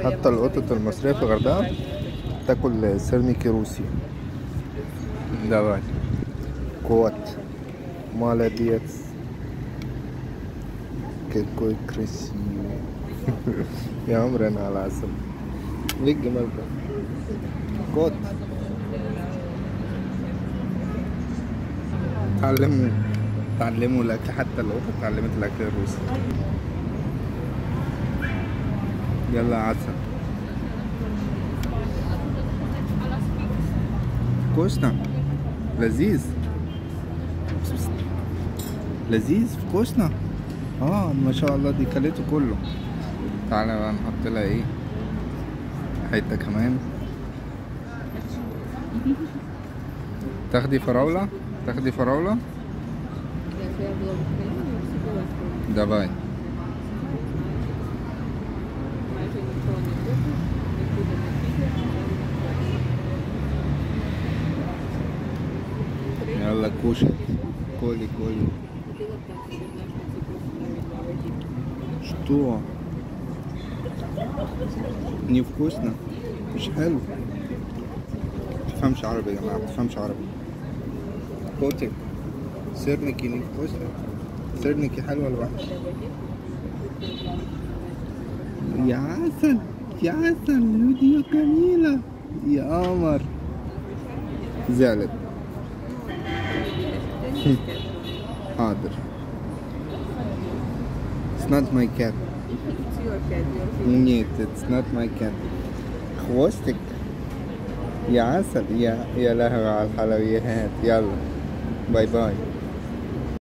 حتى القطط المصرية في الغردقة تاكل сырники روسي. Давай. Кот. Молодец. Какой красивый. يا عمري انا على العسل. ليه الجمال ده؟ Кот. تعلموا الاكل، حتى القطط اتعلمت الاكل الروسي. يلا يا عسل. Вкусно. لذيذ. لذيذ вкусно. ما شاء الله دي كلته كله. تعالى بقى نحط لها ايه حته كمان. تاخدي فراوله؟ تاخدي فراوله؟ Давай. يلا كوشي، كولي كولي. Что? Невкусно? مش حلو. تفهمش عربي يا جماعة، بتفهمش عربي. Котик, сырники невкусно. Сырники حلوة ولا وحش؟ يا عسل يا عسل، ودي جميلة يا قمر. زعلت. حاضر. It's not my cat. It's your cat. Нет, it's not my cat. خواستك يا عسل. يا لهوي على الحلويات. يلا باي باي.